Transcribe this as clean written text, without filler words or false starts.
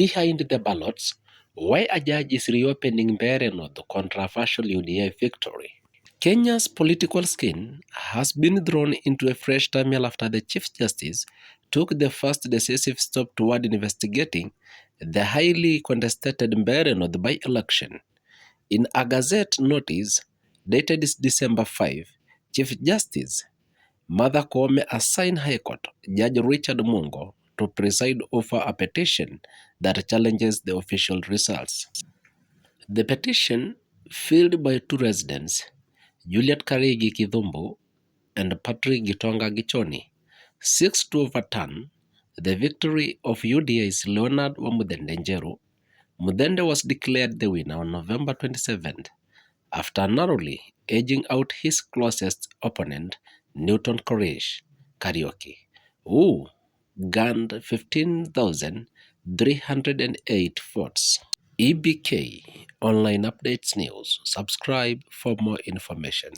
Behind the ballots, why a judge is reopening Mbeere North controversial UDA victory. Kenya's political skin has been thrown into a fresh turmoil after the Chief Justice took the first decisive step toward investigating the highly contested Mbeere North by-election. In a Gazette notice dated December 5, Chief Justice Martha Koome assigned High Court Judge Richard Mungo to preside over a petition that challenges the official results. The petition, filed by two residents, Juliet Karigi Kithumbu and Patrick Gitonga Gichoni, seeks to overturn the victory of UDA's Leonard Wamudende Njeru. Mudende was declared the winner on November 27th after narrowly edging out his closest opponent, Newton Koresh Karaoke, who garnered 15,308 votes. EBK Online Updates News. Subscribe for more information.